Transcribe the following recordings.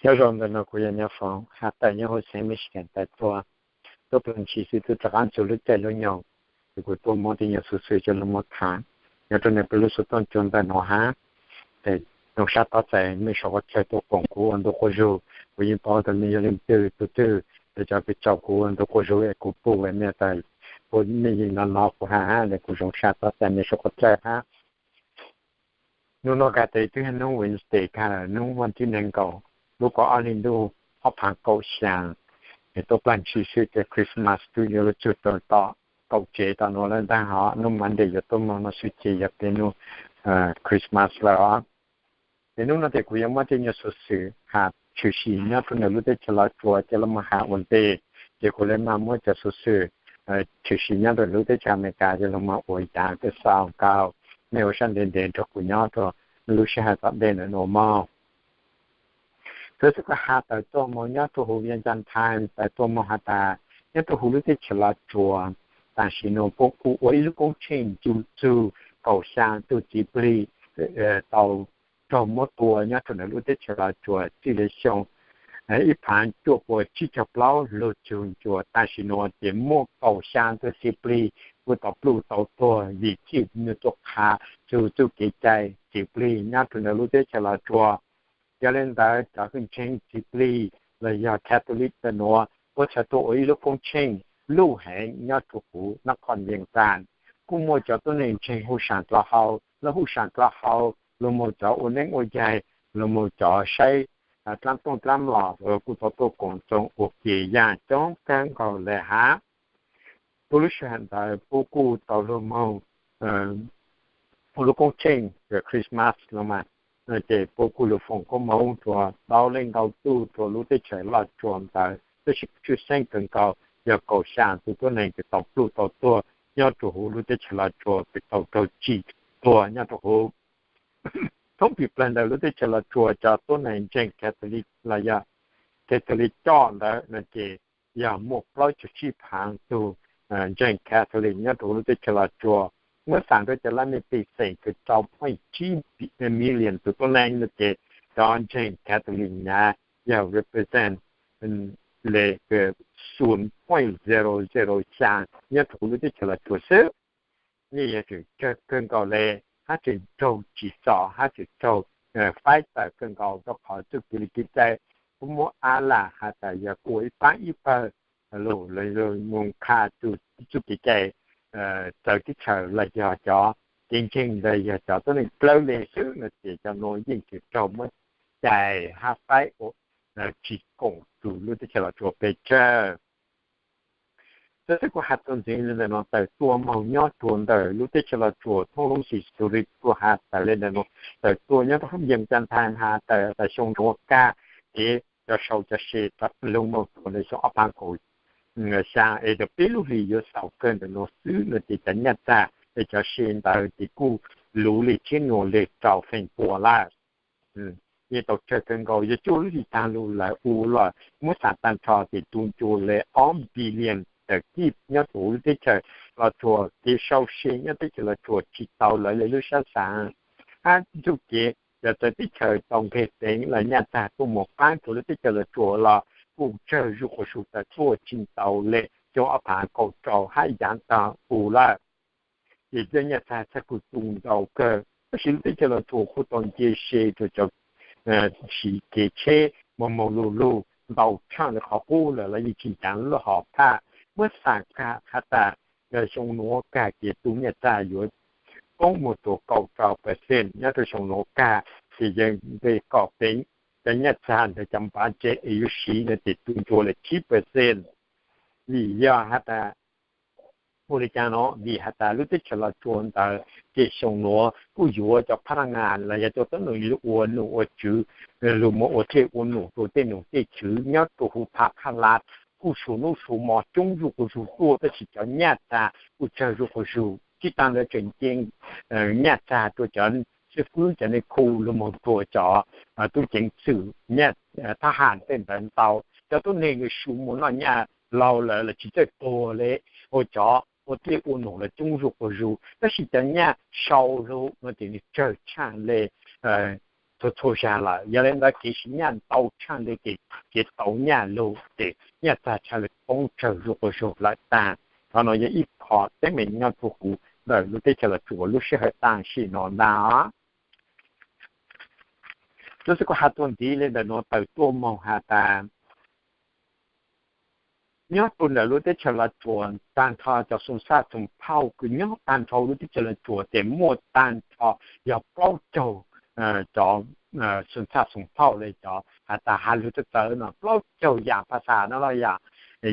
Nyob zoo ntawm no kuv yog Nyob Foom, has tawm nyob huv xeev Michigan tawm tuaj. Tuaj plag ntshis xwb twb rov qab txug lub caij lub nyoog, ces kuv tuaj muab tej nyuag xov xwm coj los muab tham nyob rau nej peb lub xov tooj cua ntawm no hab. Ces zoo sab tab txais mej suav qhov chaw tuaj koom kuv ua ntu quas zug, kuv yeej paub tias mej yog leej twg tus twg, ces cov kws tsaum kuv ua ntu quas zug es kuv pum mej tas, kuv mej yeej nov nov kuv hab, kuv zoo sab tab txais mej suav qhov chaw hab. Nub no kag tes twb yog nub Wednesday kag hnub vas thib nees nkaum lub kaum ob hli ntuj ob phav kaum xyaa, es tuaj plag ntshis xwb ces Christmas twb yuav luag tsug rau tom kaum tsev tom nuav lawm ntag, ho nub Monday yuav tuaj moog no xwb ces yog peb nub Christmas lawm os. Ces nub no ces kuv yuav muab tej nyuag xov xwm has tshwm sim nyob rau ntawm lub teb chaws Los Tsuas coj los mus has ua ntej, ces kuv le maam muab cov xov xwm tshwm sim nyob rau lub teb chaws Amelikas coj los mus ua yaav kws xaus nkaus, mej ua sab ntev ntev nrog kuv nyob rau lub sij hawm tom ntej ntawm nuav mog. Txawm xwb kuv has tawm tuaj moog nyob rau huv Vientiane Times tawm tuaj moog has tas nyob rau huv lub teb chaws Los Tsuas, tam sim nuav puab kuj ua ib lub koob tsheej ncu txug kaum xyaa tug txiv plig tau raug muab tua nyob rau ntawm lub teb chaws Los Tsuas txij li xyoo ib phav cuaj puas tsib caug plaub lug txug ntua tam sim nuav ces muaj kaum xyaa tug txiv plig kuj tau pluj tau tuag vim txij nwg tuaj qha txug txuj kev cai txiv plig nyob rau ntawm lub teb chaws Los Tsuas. Yog li ntawd cov hwj ntseeg txiv plig los yog Catholic ntawm nuav puab txhad tuaj ua ib lub koob tsheej luj heev nyob rau huv nab qhoj Vientiane. Kuj muaj cov tuab neeg ntseeg hu saam dlhau hau, lawv hu saam dlhau hau, los mus cov ua neeb ua yaig, los mus cov saib dlaab tooj dlaab mlom, kuj tau tuaj koom txoos ua ke yaam coob kawg nkaus le hab. Puab lub sij hawm ntawd puab kuj tau lug moog ua lub koob tsheej Christmas los mas, ces puab kuj lug foom koob moov rua ntau leej ntau tug rua lub teb chaws Los Tsuas ntawd, tab sis tshwj xeeb kawg nkaus yog kaum xyaa tug tuab neeg kws tau pluj tau tuag nyob rua huv lub teb chaws Los Tsuas kws tau raug tsim tuag nyob rua huv. Thoob pim plawg ntawm lub teb chaws Los Tsuas cov tuab neeg ntseeg Catholic los yog Catholic coj ntawd no ces yog muaj plaub caug tsib phaav tug ntseeg Catholic nyob rua huv lub teb chaws Los Tsuas. Muab xaam rua cov laj mej pej xeem kws rau point tsib million tug tuab neeg no ces cov ntseeg Catholic nyav yog represent le xoom point zero zero xyaa nyob rua huv lub teb chaws Los Tsuas xwb. Yeej yog tseem tsawg kawg nkaus le, hab tseem raug tsim txom, hab tseem raug faib tawm kawg nkaus rua qhov txuj kev li kev cai puab muab ab lam has tas yog kuas ib paab ib pawg lug lug moog qha txuj kev cai txawv teb chaws los yog cov kev ntseeg los yog cov tuab neeg dlawb le xwb no ces cov nuav yeej tseem raug muab cais hab faib ua tsis koom rua lub teb chaws Los Tsuas pes tsawg. Txawm xwb kuv has txuas ntxiv le ntawm no, tawm tuaj moog nyob rua ntawm lub teb chaws Los Tsuas thoob lub xim Zurich kuj has tawm le ntawm no, tawm tuaj nyob rua hab Vientiane Times has tawm tas xyoo nuav kag, ces cov sau cov se rov lug moog rua le xyoo ob phav kaum xyaa es tau peb lub hlis yuav xaus kawg ntawm nuav xwb no ces cov nyaj txag es cov se ntawd ces kuj luv le tshiab nyuas le rau feem pua lawm. Yeej tau tsawg kawg nkaus, yog cuaj lub hlis taag lug lawm u lawm, muab xaam taag nrho ces tu ncua le ob billion tawm kij nyob rua huv lub teb chaws Los Tsuas. Kev sau se nyob teb chaws Los Tsuas tsis tau lawv le lub sab xaav. Hab txuj kev cov txawv teb chaws tau nqeg teev los nyaj txag tuaj moog paab rua lub teb chaws Los Tsuas los kuj tsawg zuj quas su tawm tuaj tsis tau le xyoo ob phav kaum rau hab yaav taag u lawm. Ces cov nyaj txag txhaj kuj tu ntau kawg, tab sis lub teb chaws Los Tsuas kuj tau nce se rua cov siv kev tsheb moog moog lug lug ntau tshaaj le qhov qub lawm los yeej tsis yaav lub hom phaj. Muab xaam kag has tas xyoo nuav kag ces tu nyaj txag yuav poob moog rua kaum rau percent nyob rua xyoo nuav kag, ces yeej nqeg kom peev cov nyaj txag ntawd cov npav tsev es yuav siv no ces tu ncua le tsib percent. Vim yog has tas Ua li cas no? Vim has tas lub teb chaws Los Tsuas ntawd ces xyoo nuav kuj yuav cov phab naj ngas los yog cov tuab neeg ua num ua tswv lug moog ua dlej ua num rua tej num tej tswv nyob rua huv Phav Khab Lab kuj suv nub suv mo coob zuj quas zug tuaj, tab sis cov nyaj txag kuj tsawg zuj quas zug. Tsis taag ntawd tseem ceeb nyaj txag rua cov xib fwb cov neeg khu lug moog rua cov tub ceev xwm, thab ham tej ntawd ntau. Cov tuab neeg su mus noj nyaj laug lawm los tsis txawj tuag le, ua cov ua dlej ua num los coob zuj quas zug, tab sis cov nyaj sau lug no ces nwg tsawg tshaaj le txhua txhua zag lawm. Yog le ntawd kev siv nyaj ntau tshaaj le kev tau nyaj lug ces nyaj txag tshaaj le poob tsawg zuj quas zug lawm taag. Qhov no yog ib qho teeb meem nyob rua huv ntawm lub teb chaws Los Tsuas lub sij hawm tam sim no ntag. Tab sis kuv has txuas ntxiv le ntawm nuav tawm tuaj moog has tas nyob rua ntawm lub teb chaws Los Tsuas taag nrho cov xoom txhaj xoom phauj kws nyob taag nrho lub teb chaws Los Tsuas ces muaj taag nrho yog plaub caug cov xoom txhaj xoom phauj le cov has tas has lug txawv txawv no plaub caug yaam phas xas no los yog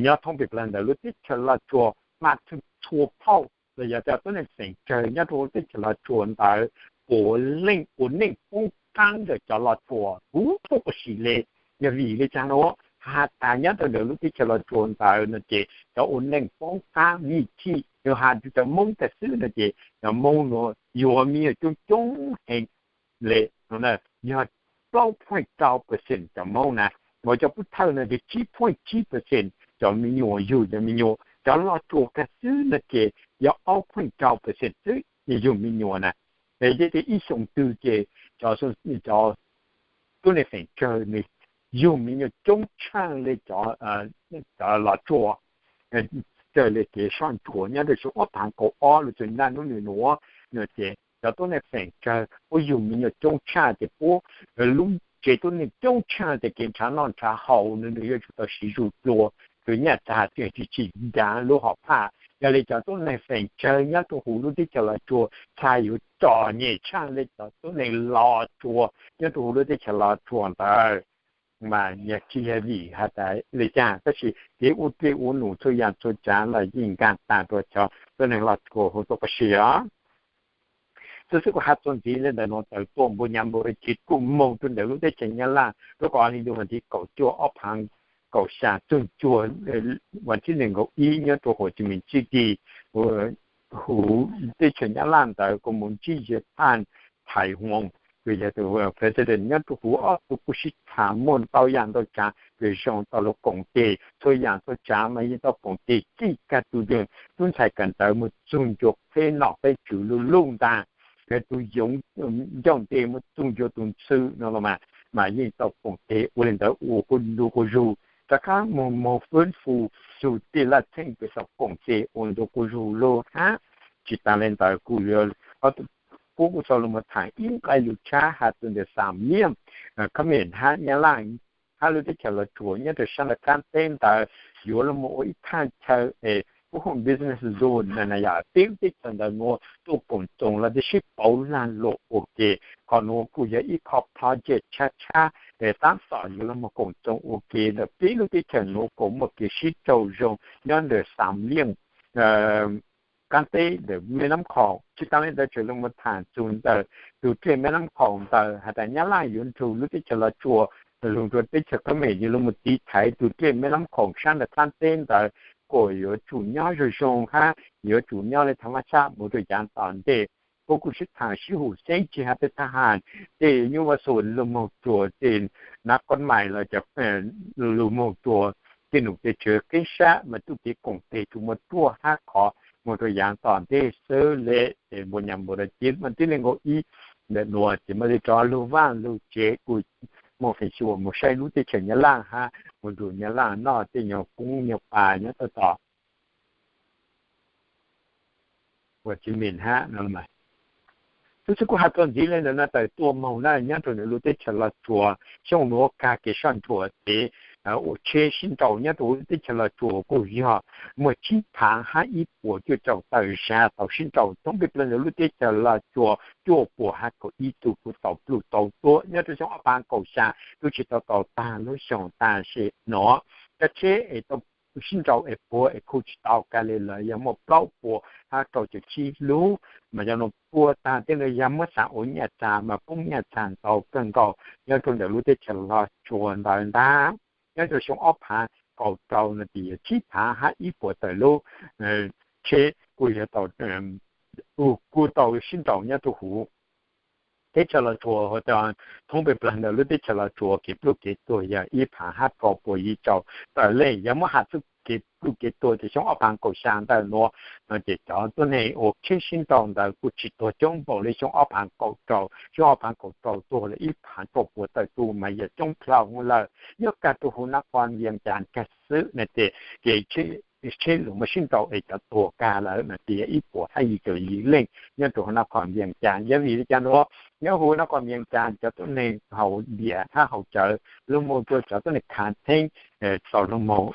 nyob thoob pes plawg ntawm lub teb chaws Los Tsuas mas txhua phauj los yog cov tuab neeg feem tsawg nyob rua lub teb chaws Los Tsuas ntawd puav leej ua neej poob qaab ntawm cov Los Tsuas huv tuab ua si le. Yog vim le caag nuav? Has tas nyob rua ntawm lub teb chaws Los Tsuas ntawd no ces cov ua neej poob qaab vij thim, yog has rua cov Moob tag xwb no ces cov Moob nuav yuav me nyuam coob coob heev le, yog plaub point rau percent cov Moob na, uas cov Pub Thawj no ces tsib point tsib percent cov me nyuam yug cov me nyuam, cov Los Tsuas tag xwb no ces yog ob point rau percent xwb yug me nyuam na. Es tej ib xyoo twg ces cov tuab neeg feem tsawg nwg yug me nyuam coob tshaaj le cov Los Tsuas. Raws le kev soj ntsuam nyob rua xyoo ob phaav kaum ob lug txug naj nub nwg nuav no ces cov tuab neeg feem tsawg puab yug me nyuam coob tshaaj ces puab lub tsev tuab neeg coob tshaaj ces kev nrhav noj nrhav haus nwg nwg yuav tsum tau siv zuj dlua, rua nyaj txag tsi tsi ntaav lub hom phaj. Yog le cov tuab neeg feem tsawg nyob rua huv lub teb chaws Los Tsuas txhaj yuav txom nyem tshaaj le cov tuab neeg Los Tsuas nyob rua huv lub teb chaws Los Tsuas ntawd. Mas yog tsi yog vim has tas le caag, tab sis kev ua dlej ua num txhua yaam txhua tsaav los yeej nkaag taag rua cov tuab neeg Los Tsuas huv tuab ua si os. Tub xwb kuv has txuas ntxiv le ntawm nuav tawm tuaj npua nyam npua cev kuj moog rua ntawm lub teb chaws Nyab Laj rua kom le ntawm vas thiv kaum cuaj ob phaav kaum xya txug cuag vas thiv neeg nkaum ib nyob rua Hồ Chí Minh City, huv teb chaws Nyab Laj ntawd kuj moog ntsib Japan, Taiwan, kws yog tus president nyob rua huv ob tug kuj sib tham muaj ntau yaam ntau tsaav kws zoo tau lug koom tes, txhua yaam txhua tsaav mas yeej tau koom tes txij kag tug tub ntxhais kawm ntawv moog txug ncua peb nom peb tswv luj luj ntaag, tus yoov ncauj ntej moog txug ncua tus ntxhw no los mas, mas yeej tau koom tes ua le ntawd ua kuj ntu quas zug, rov qab moog moog fwb fu tug tij laj tsheej kws tau koom tes ua ntu quas zug lug hab. Tsis taag le ntawd kuj, kuv kuj tau lug moog tham ib nqai lug tshab has txug ntawm Xam Liam, Kham Mem hab Nyab Laj hab lub teb chaws Los Tsuas nyob rua saab ntawm qaab teb ntawd yuav lug moog ua ib thaaj chaw es puab hu business zone na, yog peb lub teb chaws ntawd nuav tuaj koom txoos los tab sib pauv laag luam ua ke. Qhov nuav kuj yog ib qho project tshab tshab es taab tom yuav lug moog koom txoos ua ke ntawm peb lub teb chaws nuav kom muaj kev sib raug zoo nyob ntawm Xam Liam qaab teb ntawm Meb Nab Khoom. Tsis taag le ntawd tseem lug moog tham txug ntawm tus dlej Meb Nab Khoom ntawd has tas Nyab Laj yuav nrug lub teb chaws Los Tsuas lug rua teb chaws Kham Mem yuav lug moog tiv thaiv tus dlej Meb Nab Khoom saab ntawm qaab teb ntawd kom yuav tsum nyob zoo zoo hab yuav tsum nyob le thav mab sab mus rua yaav tom ntej. Kuv kuj sib tham sib hum xeeb tsi has tej thab ham, tej nyuj vaj xua lug moog rua tej nav koj mais los lug moog rua tej num tej tswv qib sab mas tub kev koom tes tsuas muaj ruaj hab khov mus rua yaav tom ntej xwb le. Ces npua nyam npua rau cev mas tib neeg nkaum ib ntawm nuav ces mam li rov lug vaaj lug tsev kuj muaj feem xyuam mus saib lub teb chaws Nyab Laj hab mus nrug Nyab Laj noj tej nyuag koob nyuag pas nyob tau tom Ua tsis mim hab no. Tub xwb kuv has txuas ntxiv le ntawm no tawm tuaj moog na nyob rua ntawm lub teb chaws Los Tsuas xyoo nuav kag kev soj ntsuam ces ua tsheb sib nraus nyob rua lub teb chaws Los Tsuas kuj yog muaj tsib phaav hab ib puas cuaj caum tawm zag tau sib nraus thoob peb plaws ntawm lub teb chaws Los Tsuas cuaj puas hab kaum ib tug kuj tau pluj tau tuab nyob rua xyoo ob phaav kaum xya tub tsis tau tau taag lub xyoo tam sim no. Cov tsheb es tau sib nrau es puag es khu tsis tau kag li lawm, yog muaj plaub puas hab rau caum tsib lub, mas cov no puag tag tej no yog muab xav ua nyaj txag mas poob nyaj txag ntau kawg nkaus nyob rau ntawm lub teb chaws Los Tsuas ntawd ntag. Nyob rau xyoo ob phav kaum rau no ces yog tsib phav hab ib puas tawm lub tsheb kuj yog tau kuj tau sib nrau nyob rau huv teb chaws Los Tsuas. Thoob pes plawg ntawm lub teb chaws Los Tsuas kev pluj kev tuag yog ib phav hab rau puas yim caum tawm leej. Yog muab has txug kev pluj kev tuag ces xyoo ob phav kaum xya ntawm nuav no ces cov tuab neeg ua tsheb sib nrau ntawd kuj tsis tuag coob npaum li xyoo ob phav kaum rau. Xyoo ob phav kaum rau tuag li ib phav rau puas tawm tus mas yog coob dhau lawm. Nyob kag rau huv nab qhov Vias Cas kag xwb no ces kev tsheb lug muaj sib nrau es cov tuag kag lawm no ces yog ib puas hab yim caum yim leej nyob rau huv nab qhov Vias Cas. Yog vim li cas nuav, nyob huv nab qhov Vias Cas cov tuab neeg haus npias hab haus cawv lug moog rua cov tuab neeg khav theeb tau lug moog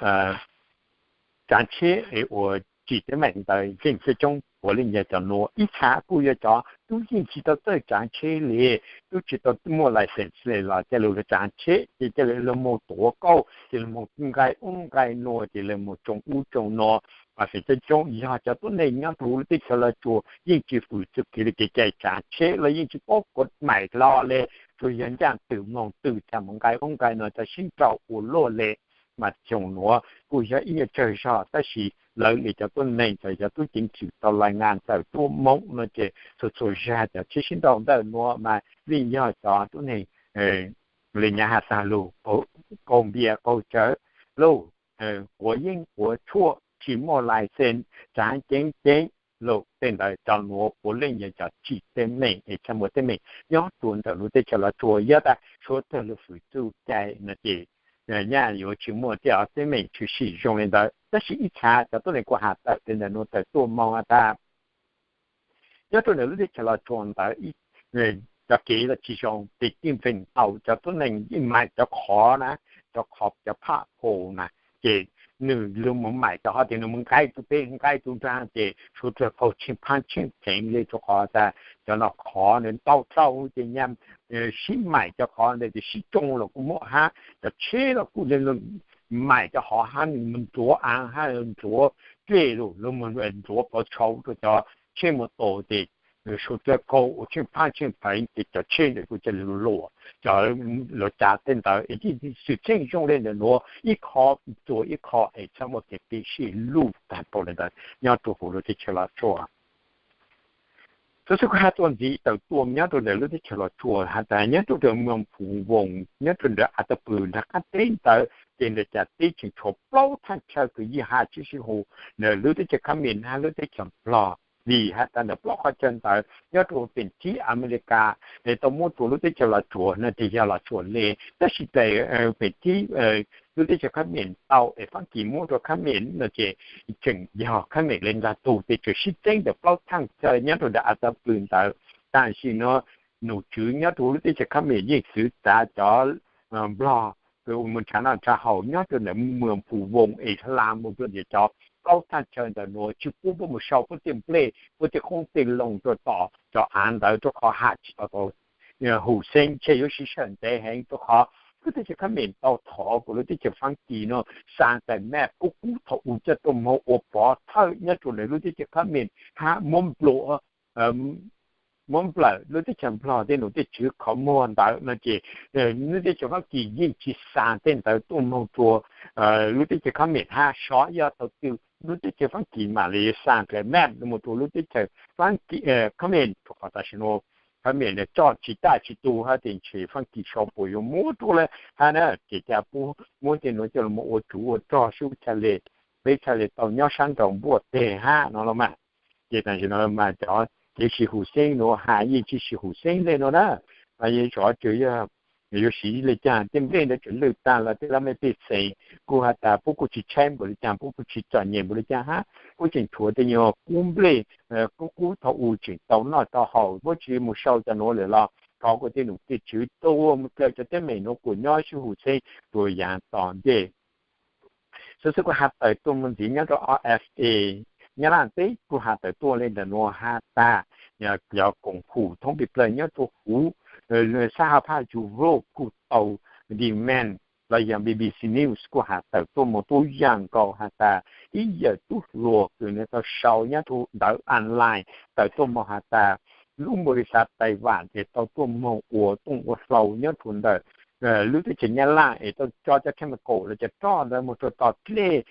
tsaav tsheb es ua tsim teeb meem ntawd yeej coob coob puav leej yog cov nuav. Ib txha kuj yog cov tub yeej tsis tau txawj tsaav tsheb li, tub tsis tau muaj license li los ca le lug tsaav tsheb ces ca le lug moog tuav kauj ces lug moog nqaij ub nqaij nuav ces lug moog tsoo ub tsoo nuav. Mas feem coob coob yog cov tuab neeg nyob rau huv lub teb chaws Los Tsuas yeej tsis fwm txuj kev le kev cai tsaav tsheb los yeej tsis paub kuv maim hlo le, tsuas yog ncaaj twm moog twm txha moog nqaij ub nqaij nuav txha sib nrau ua luaj le. Mas xyoo nuav kuj yog ib nyuag tsawg zog tab sis lawv le cov tuab neeg txawm cov tub ceev xwm tau lais ngas txawm tuaj moog no ces txhua txhua zag cov tsheb sib nrau ntawm nuav mas yeej yog cov tuab neeg le nyav has tag lug qaug npias qaug cawv lug quav yeeb quav tshuaj tsis muaj license tsaav ceev ceev lug tej ntawd cov nuav puav leej yog cov tsim teeb meem es txha muaj teeb meem nyob rua ntawm lub teb chaws Los Tsuas. Yog tas suav txawg lug fwm txuj cai no ces nyaj yuav tsis muaj tej teeb meem tshwm sim zoo li ntawd. Tab sis ib txha cov tuab neeg kuj has tawm tej ntawm nuav tawm tuaj moog has tas nyob rau ntawm lub teb chaws Los Tsuas ntawd cov kev los tsis zoo ces yeej feem tau cov tuab neeg yeej maim cov qhov na, cov qhov cov phaj phaum na, ces nwg lug moog maim cov hov ces nwg moog nqaij tug peb nqaij tug nraag ces suav dlawg qaug tsheej phaab tsheej pheev le rua qhov tas cov no qhov nwg ntau dhau ces nyaj sib maim cov qhov ntawd ces sib tsoo los kuj muaj hab cov tsheb los kuj maim cov hov hab nwg moog ntxuav aav hab ntxuav dlej lug, lug moog ntxuav pov tshau rua cov tsheb mus tos ces suav dlawg qaug ua tsheej phaab tsheej pheev ces cov tsheb ntawd kuj ca le lug luam, cov luav tsav tej ntawd es yeej xwm txheej zoo le ntawm nuav ib qho txuas ib qho es txhaj muaj kev pib sij luj tag nrho le ntawd nyob rua huv lub teb chaws Los Tsuas. Xov xwm kuv has tuaj ntxiv tawm tuaj nyob rau ntawm lub teb chaws Los Tsuas has tas nyob rau ntawm moos Phu Voos nyob rau ntawm As Tau Pw nram qab teb ntawd ces ntawm cas teb tseem tshuav plaub thaaj chaw kws yeej has tsis sib hum ntawm lub teb chaws Khab Mem hab lub teb chaws Nplog. Vim has tas ntawm plaub qhov chaw ntawd nyob rau peem tib Amelikas es tau muab rua lub teb chaws Los Tsuas no ces yog Los Tsuas le, tab sis tas peem tib lub teb chaws Khab Mem tau es Faab Kis muab rua Khab Mem no ces tseem yog Khab Mem le ntag tug. Ces tseem sib txeeb ntawm plaub thaaj chaw nyob rau ntawm As Tau Pw ntawd. Tam sim no nom tswv nyob rau lub teb chaws Khab Mem yeej txwv txav cov Nplog kws ua moog nrhav noj nrhav haus nyob rau ntawm moos Phu Voos es hla moog rua ntawm cov plaub thaaj chaw ntawm nuav tsis pub puab moog sau puab tej nplej puab tej qoob tej loo rua tom cov aav ntawd rua qhov has tsis tau tau hum xeeb. Ntshe yuav siv sawm ntev heev rua qhov lub teb chaws Khab Mem tau thov kuas lub teb chaws Faab Kis no xa txais maj kub kub thaum u coj tuaj moog ua pov thawj nyob rau ntawm lub teb chaws Khab Mem hab muab nplua muab nplawm lub teb chaws Nplog tej nom tej tswv qhov muag ntawd no ces lub teb chaws Faab Kis yeej tsis xa tej ntawd tuaj moog rua lub teb chaws Khab Mem hab sov yog thaum twg lub teb chaws Faab Kis mam li xa txais maj moog rua lub teb chaws Khab Mem rua qhov tam sim no Khab Mem coj tsis taj tsis tu hab ces ntshe Faab Kis sau puas yuav muab rua le hab na. Ces ca pub muab tej nuav coj los ua tsuv ua rog sub txhaj le, peb txhaj le tau nyob sab nraud npuaj teg hab no los mas. Ces tam sim no mas cov kev siv hum xeeb nuav has yeej tsis siv hum xeeb le no na. Mas yeej tsov tsuas yog yuav siv le caag tej nplej ntawd tseem lwj tag los tej laj mej pej xeem kuj has tas puab kuj tsis tshaib npaum li caag, puab kuj tsis txom nyem npaum li caag hab, puab tseem tshuav tej nyuag kub nplej kub kub thaum u tseem tau noj tau haus, puab tsis moog sau cov nuav lawm los thov kuas tej nom tej tswv tuaj moog dlaws cov teeb meem nuav kuas nyob sib hum xeeb rua yaav tom ntej. Xov xwm kuj has tawm tuaj moog ntxiv nyob rau O F A, Nyab Laj teb kuj has tawm tuaj le ntawm nuav has tas cov koom hum thoob pes plawg nyob rua huv sab hab phaj Europe kuj tau demand los yog B B C News kuj has tawm tuaj mus tub yam nkaus has tas ib yawm tub hluas kws nws tau sau nyob rau ntawv online tawm tuaj mus has tas lub npau li xav tais vam ces tau tuaj moog ua tooj ua hlau nyob rau ntawm lub teb chaws Nyab Laj es tau tso cov chemical los cov roj ntawd mus rau tom dlej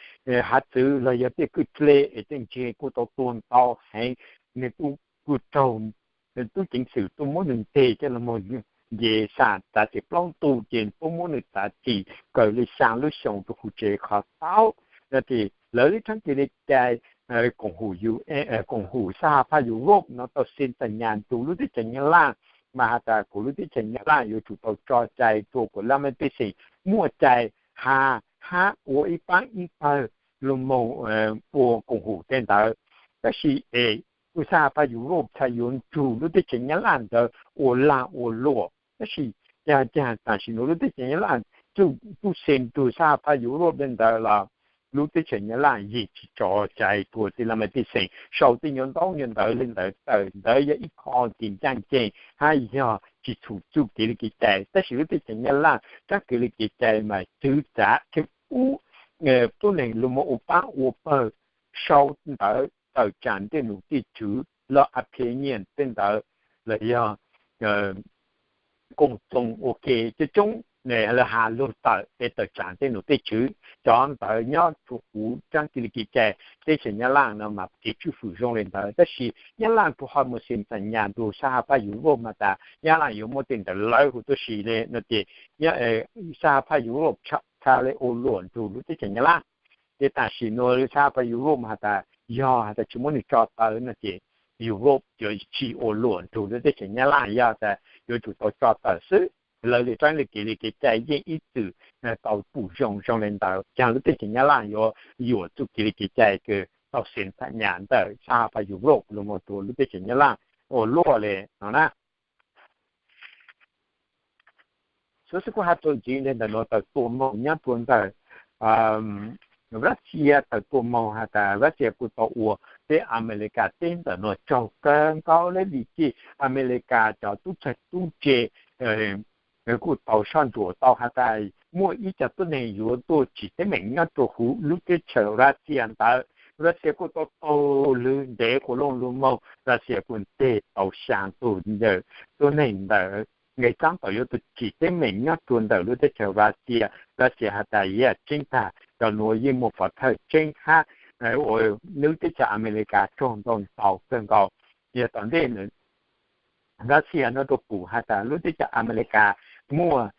hav txwv los yog tej kwj dlej es tej ntseg kuj tau tuag ntau heev. Nws kuj raug tub ceev xwm tuaj muab nws nteg coj los mus nce xa txav txim plaub ntuj ces tuaj muab nws txav txim kawg li xyaa lub xyoo rau huv tsev qhov taub. Ces lawv lub tsaab kis li cai koom hum, koom hum xab has phaj Europe no tau xi ntxaim nyas nrug lub teb chaws Nyab Laj mas has tas kuas lub teb chaws Nyab Laj yuav tsum tau tso cai rua kuas laj mej pej xeem muaj cai has hab ua ib paab ib pawg lug moog ua koom hum tej ntawd. Tab sis es kuj xab has phaj Europe txhaj yuav nrug lub teb chaws Nyab Laj ntawd ua lag ua luam. Tab sis caag caag tam sim nuav lub teb chaws Nyab Laj tub xi nrug xab has phaj Europe le ntawd los lub teb chaws Nyab Laj yeej tsi tso cai rua tej laj mej pej xeem sau tej nyuas ntaub nyuas ntawv le ntawd. Tawm ntawd yog ib qho kis ncaaj nceeg hab yog tsi txhum txuj kev li kev cai. Tab sis lub teb chaws Nyab Laj tsaab kev li kev cai mas txwv txav tseb ub tuab neeg lug moog ua paab ua pawg sau ntawv tawm tsaam tej num tej tswv los opinion tej ntawd los yog koom txoos ua ke coob coob, lawv has lug tawm es tawm tsaam tej num tej tswv. Cov ntawd nyob rua huv tsaab kev li kev cai teb chaws Nyab Laj no mas kev tswj fwm zoo le ntawd. Tab sis Nyab Laj kuj ho mus xi ntxaim nyas nrug xab has phaj Europe has tas Nyab Laj yuav muab tej ntawd lawv huv tuab si le no ces xab has phaj Europe txhaj le ua luam nrug lub teb chaws Nyab Laj. Ces tam sim nuav xab has phaj Europe has tas yog has tas tsi muab nwg tso tawm no ces Europe yuav tsi ua luam nrug lub teb chaws Nyab Laj, yog tas yuav tsum tau tso tawm xwb. Lawv le tsaab le kev li kev cai yeej ib txwm tau pum zoo zoo le ntawd. Caag lub teb chaws Nyab Laj yuav yuam txuj kev li kev cai kws tau xi ntxaim nyas ntawm xab has phaj Europe lug moog rua lub teb chaws Nyab Laj ua luam le no na. Xov xwm kuj has txuas ntxiv le ntawm nuav tawm tuaj moog nyob rua ntawm Russia tawm tuaj moog has tas Russia kuj tau ua peb Amelikas teb ntawm nuav tsaug kawg nkaus le vim tsi Amelikas cov tub txawg tub ntse kuj tau soj ntsuam tau has tas muaj ib co tuab neeg yuav tuaj tsim teeb meem nyob rua huv lub teb chaws Russia ntawd. Russia kuj tau taug lug ntev quas looj lug moog, Russia kuj nteg tau xyaa tug ntawm tuab neeg ntawd nqe tsaab tom yuav tuaj tsim teeb meem nyob rua ntawm lub teb chaws Russia. Russia has tas yam tseeb tag cov nuav yeej muaj pov thawj tseeb hab ua lub teb chaws Amelikas tsaug ntau ntau kawg nkaus. Yog tom ntej Russia nyob rua pum has tas lub teb chaws Amelikas muaj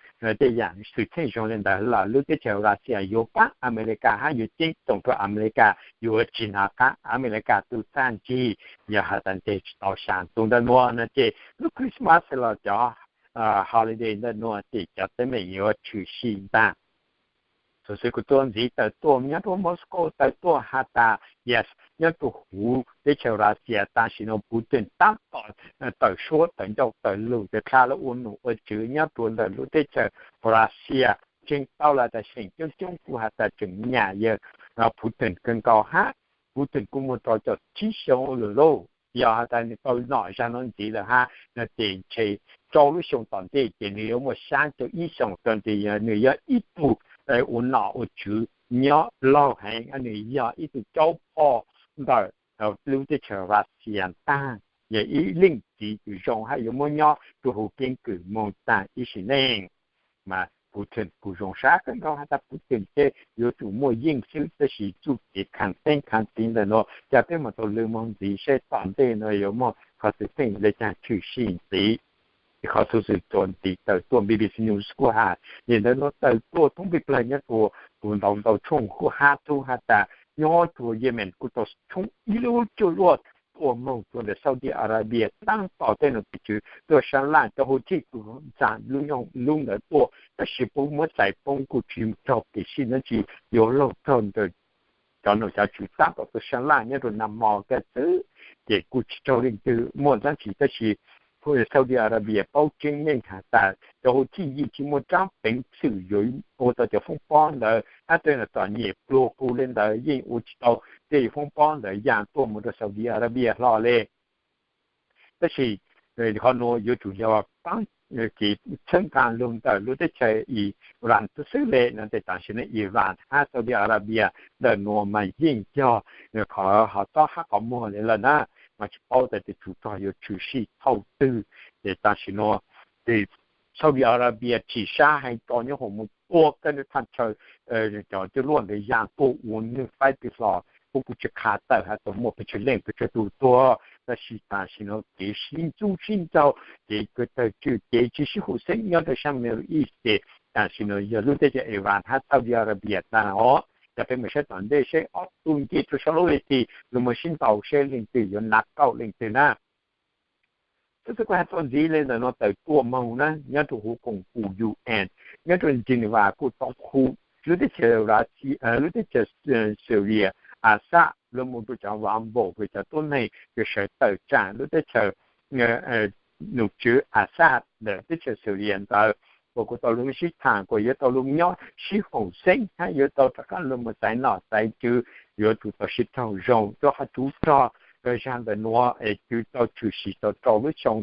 tej yam xwm txheej zoo le ntawd los lub teb chaws Russia yuav paab Amelikas hab yuav ceeb toom rua Amelikas, yuav tsi hnav qaab Amelikas tug txaj ntsig. Yog has tas nteg tsi tau xyaa tug ntawm nuav no ces lub Christmas los cov holiday ntawm nuav ces cov teeb meem yuav tshwm sim ntaag. Xov xwm kuj tuaj ntxiv tawm tuaj nyob rua Moscow tawm tuaj has tas yes nyob rua huv teb chaws Russia tam sim nuav Putin taab tom tawm suab tawm ncauj tawm lug tawm dlha lug ua num ua tswv nyob rua ntawm lub teb chaws Russia. Tseem tau lawv tas seem coob coob kuj has tas tseem nyam yawg Putin kawg nkaus hab. Putin kuj muaj rau caum tsib xyoo lawm lauj. Yog has tas nwg tau nom zag nuav ntxiv lawm hab no ces ntshe rau lub xyoo tom ntej ces nwg yuav muaj xyaa caum ib xyoos rau ntxiv. Nwg yog ib tug ua nom ua tswv nyob laug heev, nwg yog ib tug caub phoj ntawm lub teb chaws Russia taag, yog ib leej txiv kws zoo hab yuav muab nyob rua huv keeb kwm moog taag ib sim neej. Mas Putin kuj zoo sab kawg nkaus has tas Putin ces yuav tsum muaj yeej xwb, tab sis txuj kev khav theeb khav txiv ntawm nuav ca peb mam tau lug moog ntxiv seb tom ntej nuav yuav muaj qhov xwm txheej le caag tshwm sim ntxiv. Qhov xov xwm txuas ntxiv tawm tuaj B B C News kuj has le ntawm nuav tawm tuaj thoob peg plawg nyob rua kuv ntau ntau tshooj kuj hab tub has tas nyob rua Yemen kuj tau tshoob ib lub cuaj luaj tuaj moog rua ntawm Saudi Arabia taab tom tej num tej tswv tuaj sab laj. Cov Houthi kuj txag lub nyoog lub ntawd tuaj, tab sis puab muab txais poob kuj tsi raug kev sib dlaab tsi, yuav luag raug ntawm cov num cov tswv taab tom tuaj sab laj nyob rua nag hmo kawg xwb, ces kuj tsi raug leej twg muaj dlaab tsi. Tab sis Saudi Arabia paub tseeb meej has tas cov Houthi yeej tsi muaj rab peev xwm yuav ua tau cov foob pob ntawd hab tej txom nyem pluag qub le ntawd yeej ua tsi tau tej foob pob ntawd yaam tuaj moog rua Saudi Arabia hlo le. Tab sis qhov nuav yuav tsum yog paab kev txhawb nqa lug ntawm lub teb chaws Iran xwb xwb le no. Ces tam sim no Iran hab Saudi Arabia ntawm nuav mas yeej yog qhov ho tob hab qhov muag le lawm na, mas tsis paub tas tes tsov rog yuav tshwm sim thaum twg. Ces tam sim no ces Saudi Arabia tsim sab heev rau nyob hoom mus tua kawg ntawm thaj chaw cov cuaj luaj ntawd ya tuaj ua nwg faib twg los kuj kuj tsis qha tawm has tas muaj pes tsawg leej pes tsawg tug tuag. Tab sis tam sim no kev sib ntxub sib ntxaug, kev kawg tawg tswj kev tsis sib haum xeeb nyob rau sab Middle East ces tam sim no yog lub teb chaws Iran hab Saudi Arabia tag os. Cov peb mus saib tom ntej seb ob tug nce rau saum lub vaj tsev lug mus sib ntaus seb leej twg yuav nav kaum leej twg na. Tab sis kuv has txuas ntxiv le ntawm nuav tawm tuaj moog na, nyob rau huv koom haum U N nyob rau Geneva kuj tau hu lub teb chaws Russia, lub teb chaws Syria, Assad lug mus rau cov vaj npaum cov tuab neeg kws sawv tawm tsaam lub teb chaws nom tswv Assad ntawm teb chaws Syria ntawd, kuas kuj tau lug sib thaam kuas yuav tau lug nyob sib haum xeeb hab yuav tau rov qaab lug mus xaiv nom xaiv tswv, yuav tsum tau sib raug zoo rua qhov tsov rog zag ntawm nuav es tswv tau tshwm sim tau rau lub xyoo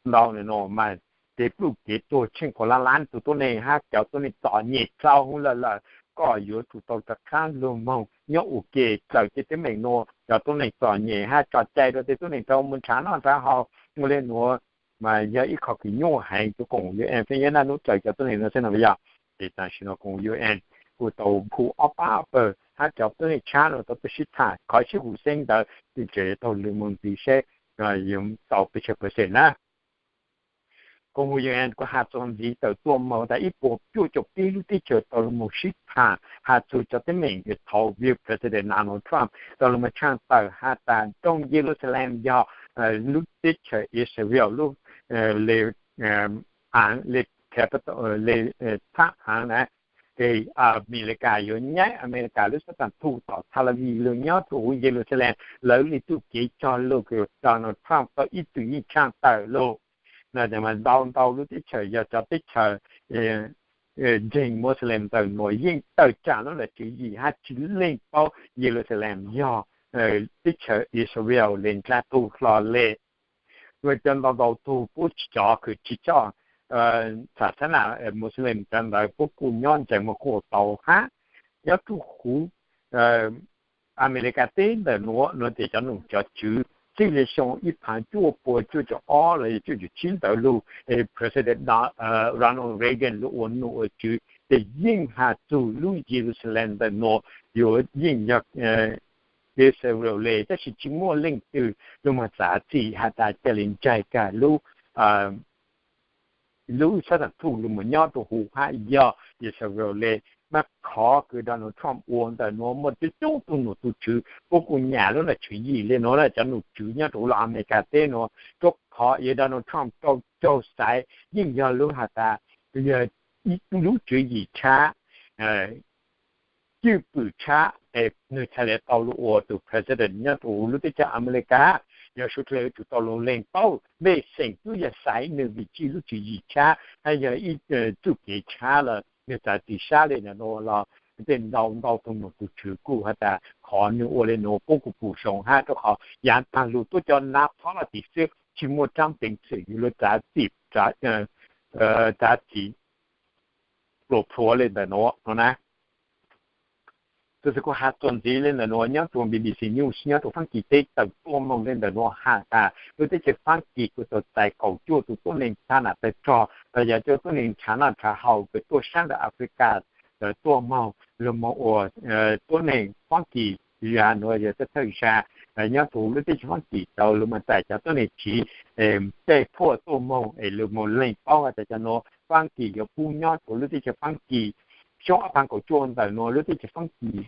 ntau ntawm nuav mas kev pluj kev tuag tsheej kaum lab lab tug tuab neeg hab cov tuab neeg txom nyem dlhau hwv lawm lawm, koj yuav tsum tau rov qaab lug moog nyob ua ke txawm tej teeb meem nuav. Cov tuab neeg txom nyem hab tso cai rua tej tuab neeg rau mus nrhav noj nrhav haus ua le nuav mas yog ib qho kws nyuaj heev rua koom U N feem yog naj nub txawm cov tuab neeg nuav xwb no yog. Ces tam sim no koom U N kuj tau hu ob pab ob pawg hab cov tuab neeg tshab nuav tau tuaj sib thaam qhov sib haum xeeb ntawd tseem yuav tau lug moog ntxiv seb yuav tau pes tsawg percent na. Koom U N kuj has txuas ntxiv tawm tuaj moog tas ib puas cuaj caum peb lub teb chaws tau lug moog sib thaam has txug cov teeb meem thaum view President Donald Trump tau lug moog tshaaj tawm has tas roob Yeluxaleem yog lub teb chaws Israel lub le aav le capital le thaab aav na, ces Amelikas yuav nyaib Amelikas lub xab thaam thum tom Tel Aviv lug nyob rua huv Yeluxaleem. Lawv le txuj kev cog lug kws Donald Trump tau ib txwm yeej tshaaj tawm lug no. Mas ntau ntau lub teb chaws yog cov teb chaws ntseeg Muslim ntawm nuav yeej tawm tsaam lub tswv yim hab tsis leej paub Yeluxaleem yog teb chaws Israel le nraag tug hlo le. Cov ntau ntau tug puab cov kws tsis coj xas xab nas Muslim cov ntawd puab kuj nyob ntseeg mas kuj tau hab. Nyob rua huv Amelikas teb ntawm nuav nuav ces cov nom cov tswv txij le xyoo ib phav cuaj puas cuaj caum ob los yog cuaj caum tsib ntawd lug President Ronald Reagan lug ua nom ua tswv ces yeej has txug lub Yeluxaleem ntawm nuav yuav yeej yog Israel le, tab sis tsis muaj leej twg lug moog txav txim has tas ca le ntsaig kag lub lub xab thaam thum lug moog nyob rua huv hab yog Israel le. Mas qhov kws Donald Trump ua ntawm nuav muaj coob coob tug nom tug tswv puab kuj nyam lub nom tswv yim le nuav na. Cov nom tswv nyob rua huv lub Amelikas teb nuav rua qhov yog Donald Trump rau caug xaiv yeej yog lub has tas yog ib lub tswv yim tshab cwj pwm tshab es nwg txhaj le tau lug ua tug president nyob rua huv lub teb chaws Amelikas. Yog suav dlawg yuav tsum tau lug leeg paub mej xeem tub yog xaiv nwg vim tsi lub tswv yim tshab hab yog ib txuj kev tshab lawm nwg txav txim sab le nuav los tej ntau ntau tug nom tug tswv kuj has tas qhov nwg ua le nuav puab kuj pum zoo hab rua qhov yaav taag lug tuab cov nav phov lug tim xwb tsis muaj tsaab peev xwm yuav lug txav txim, txav txim pluas plhuav le ntawm nuav no na. Tab sis kuv has txuas ntxiv le ntawm nuav nyob rua B B C News nyob rua Faab Kis teb tawm tuaj moog le ntawm nuav has tas lub teb chaws Faab Kis kuj tau txais kaum cuaj tug tuab neeg tshab nam tawg rog los yog cov tuab neeg nrhav noj nrhav haus kws tuaj sab ntawm Africa tawm tuaj moog lug moog ua tuab neeg Faab Kis zag nuav yog thawj zag nyob rua lub teb chaws Faab Kis tau lug moog txais cov tuab neeg tsiv tej thuaj tuaj moog es lug moog leeg paub has tas cov nuav Faab Kis yuav pub nyob rua lub teb chaws Faab Kis. Xyoo ob phav kaum cuaj ntawm nuav lub teb chaws Faab Kis,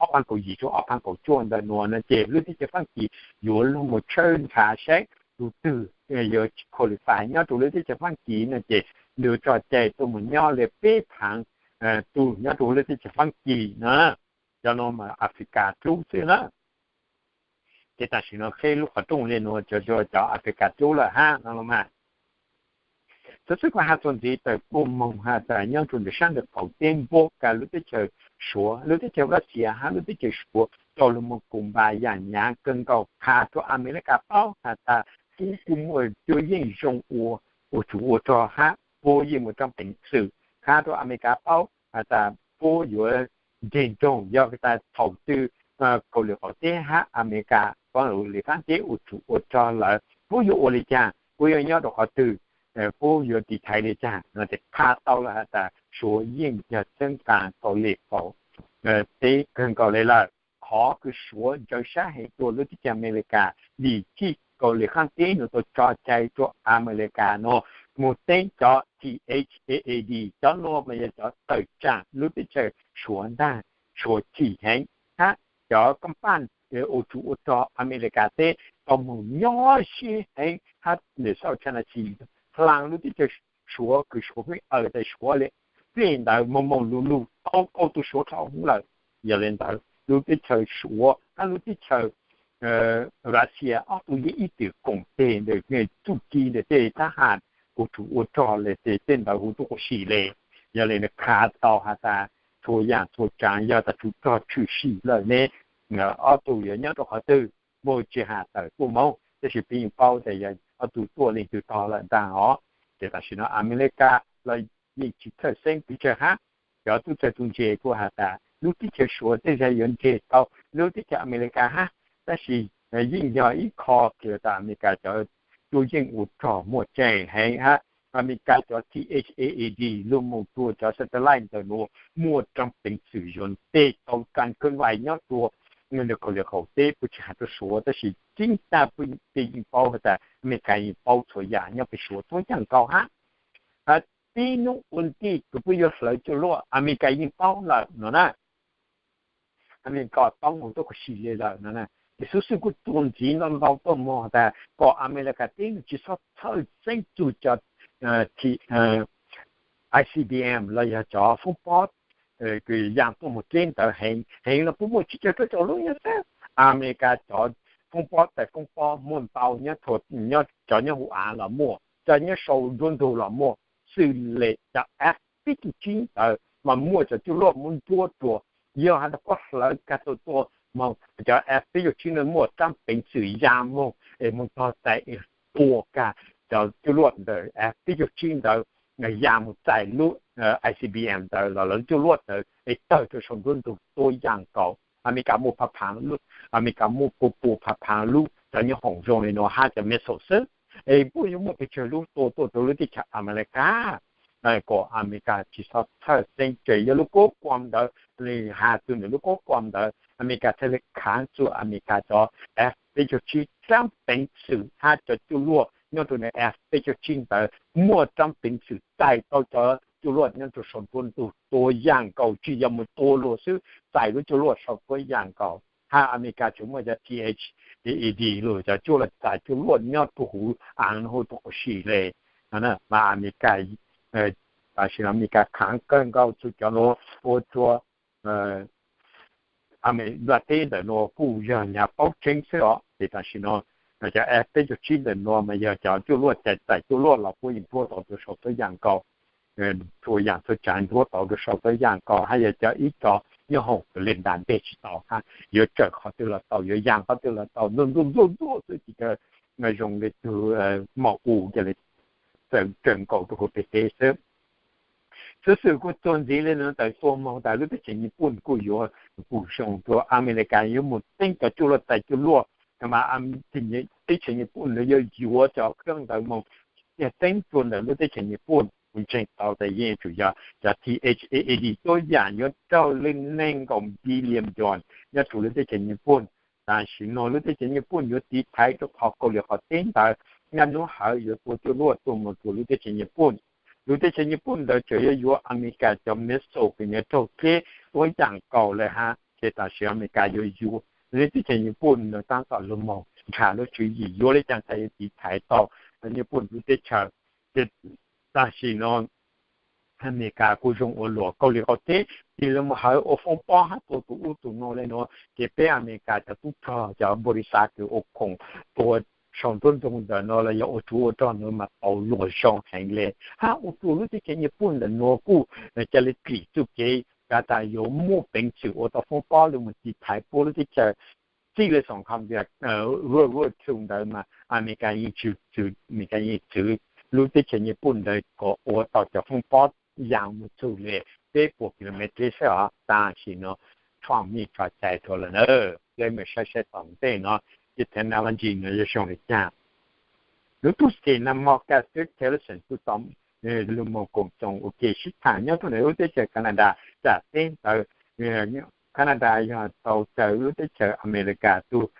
ob phav kaum yim xyoo ob phav kaum cuaj ntawm nuav no ces lub teb chaws Faab Kis yuav lug moog tshawb nrhav saib tug twg yuav qualify nyob rua lub teb chaws Faab Kis no ces yuav tso cai tuaj moog nyob le peb phav tug nyob rua lub teb chaws Faab Kis na. Cov nuav mas Africa dlub xwb na. Ces tam sim no qheb lub qhov rooj le nuav cov, cov Africa dlub lawm hab no los mas. Txawm xwb kuv has txuas ntxiv tawm tuaj moog has tas nyob rua ntawm sab ntawm qaum teb npuab kag lub teb chaws Suav, lub teb chaws Russia hab lub teb chaws Suav tau lug moog koom npa yaam nyaav kawg nkaus qha rua Amelikas paub has tas kuv kuj muaj cuab yeej zoo ua ua tsuj ua rog hab puab yeej muaj rab peev xwm hab rua Amelikas paub has tas puab yuav nres nroog yog tas thaum twg Kauslim Qaum Teb hab Amelikas Kauslim Qaum Teb ua tsuj ua rog lawm puab yuav ua le caag, puab yuav nyob rua qhov twg, puab yuav tiv thaiv le caag no ces qha tau lawm has tas Suav yeej yog txheeb qas Kauslim Qaum Teb kawg nkaus le lawm. Qhov kws Suav ntsaws sab heev rua lub teb chaws Amelikas vim txij Kauslim Qaum Teb nuav tau tso cai rua Amelikas nuav moog teeb cov THAAD, cov nuav mas yog cov tawm tsaam lub teb chaws Suav ntaag, Suav chim heev hab cov kab npaj ua tsuj ua rog Amelikas teb tau moog nyob sib heev hab nim xauj China Sea hlaang lub teb chaws Suav kws Suav pheej aws tas Suav le plig ntawd moog moog lug lug tau kauj tug Suav dhau hwv lawm. Yog le ntawd lub teb chaws Suav hab lub teb chaws Russia ob tug yeej ib txwm koom teg ntawm txuj ci ntawm tej thab ham ua tsuj ua rog le ces tej ntawd huv tub quas sim le. Yog le nws qha tau has tas txhua yaam txhua tsaav yog tas tsuj rog tshwm sim lawm ne ob tug yuav nyob rua qhov twg, muaj tsi has tawm tuaj moog tab sis peb yeej paub tas yog ob tug tuaj leej twg tog lawm ntaag os. Ces tam sim no Amelikas los yeej tsi txhawj xeeb pes tsawg hab. Cov tub txawg tub ntse kuj has tas lub teb chaws Suav tej zag yuav nres tau lub teb chaws Amelikas hab, tab sis yeej yog ib qho kws tas Amelikas cov cuaj yeej ua rog muaj tseeb heev hab. Amelikas cov THAAD lug moog rua cov satellite ntawm nuav muaj rab peev xwm yuav nteg tau kab kawg vais nyob rua Kauslim Qaum Teb puab tsi has rua Suav tab sis tseeb tag peb yeej paub has tas Amelikas yeej paub txhua yaam nyob peg Suav tuab yaam nkaus hab. Tib nub ua ntej kws puab yuav hlawv cuaj luaj Amelikas yeej paub lawm no na. Amelikas paub moog tuab quas sim le lawm no na. Ces xuv xwm kuj txuas ntxiv ntau ntau tuaj moog tas kom Amelikas teb nuav tsi xob txhawj xeeb txug cov ICBM los yog cov foob pob kws yaa tuaj moog teb ntawd heev heev los puab muaj tsis tsawg rau caum lub nyob xwb. Amelikas cov foob pob tais foob pob muaj ntau, cov nyob huv av los muaj, cov nyob sau nruab ntug los muaj, xws le cov F peb caug tsib ntawd mas muaj cov cuaj luaj muab ntsuab rua. Yog has tas puab hlawv kag tau tuaj moog cov F peb caug tsib ntawd muaj rab peev xwm yaa moog es moog tog tais tua kag cov cuaj luaj ntawd F peb caug tsib ntawd yaa moog txais lub ICBM ntawd los lawv cuaj luaj ntawd es tawg rua sau nruab ntug tuab yaam nkaus. Amelikas muaj phav phaav lub, Amelikas muaj pua pua phav phaav lub cov nyoob hoom zoo li nuav hab cov missile xwb. Es puab yuav muaj pes tsawg lub tua tuaj rua lub teb chaws Amelikas kom Amelikas tsi xob txhawj xeeb. Tseem yog lub koob kuam ntawd, has txug ntawm lub koob kuam ntawd Amelikas thiaj li khaav txug Amelikas cov F peb caug tsib rab peev xwm hab cov cuaj luaj nyob rua F peb caug tsib ntawd muaj rab peev xwm txais tau cov cuaj luaj nyob rua sau nruab ntug tuab yaam nkaus, tsi yog moog tua luag xwb, txais lub cuaj luaj sau tuab yaam nkaus. Hab Amelikas tseem muaj cov THAAD lug cov cuaj luaj txais cuaj luaj nyob rua huv av huv tuab quas sim le. Mas Amelikas, tam sim no Amelikas khaav kawg nkaus txug cov nuav ua rua Nplaj teb ntawm nuav kuj yog nyag paub tseeb xwb os. Ces tam sim no cov F peb caug tsib ntawm nuav mas yog cov cuaj luaj txais cuaj luaj los puab yeej nthuav tau rua sau tuab yaam nkaus, txhua yaam txhua tsaav nthuav tau rua sau tuab yaam nkaus, hab yog cov ib co nyoob hoom kws le ntas nteg tsi tau hab yuav tsawm qhov twg los tau, yuav yaa qhov twg los tau, ntuj ntuj ntuj ntuj xwb, tsi zoo le tug maum u ca le txawm nkaus rua huv peg teb xwb. Xuv xwm kuj txuas ntxiv le nuav tawm tuaj moog tas lub teb chaws Nyij Pooj kuj yuav pum zoo rua Amelikas yuav moog teeb cov cuaj luaj txais cuaj luaj, mas teb chaws Nyij Pooj yuav yuav cov koob ntawd moog teeb rua ntawm lub teb chaws Nyij Pooj. Kuv ntseeg tau tas yeej tsum yog cov THAAD tuab yaam yuav raug le neeg nkaum billion yuan nyob rua lub teb chaws Nyij Pooj. Tam sim no lub teb chaws Nyij Pooj yuav tiv thaiv rua qhov Kauslim Qaum Teb ntawd, naj nub hawv yuav tua cuaj luaj tuaj moog rua lub teb chaws Nyij Pooj. Lub teb chaws Nyij Pooj ntawd tseem yuav yuav Amelikas cov missile kws yuav raug dleb tuab yaam nkaus le hab. Ces tam sim Amelikas yuav yuav lub teb chaws Nyij Pooj nws taab tom lug moog nrhav lub tswv yim yuav le caag tas yuav tiv thaiv tau Nyij Pooj lub teb chaws. Ces tam sim no Amelikas kuj zoo ua luam Kauslim Qaum Teb tig lug moog hawv ua foob pob hab tua tug ub tug nuav le nuav, ces peb Amelikas cov tub rog cov npau li xav kws ua khoom tua sau nruab ntug ntawm nuav los yog ua tsuv ua rog nuav mas tau luag zoo heev le. Hab ua rua lub teb chaws Nyij Pooj ntawm nuav kuj ca le klim txuj kev has tas yuav muaj peev xwm ua tau foob pob le moog tiv thaiv puab lub teb chaws. Txij le xoom kha ruaj ruaj txug ntawd mas Amelikas yeej txwv, Amelikas yeej txwv lub teb chaws Nyij Pooj ntawd kom ua tau cov foob pob ya mus txug li peb puas kilometres xwb os, tam sim no Trump yeej tso cai rau lawm na. Peb mam saib saib tom ntej no ces technology no yuav zoo li cas. Lub tub se nam mog Gus Tillerson kuj tau lug moog koom txoos ua ke sib tham nyob rau ntawm lub teb chaws Canada. Tam teb ntawd Canada yog tau caw lub teb chaws Amelikas tug,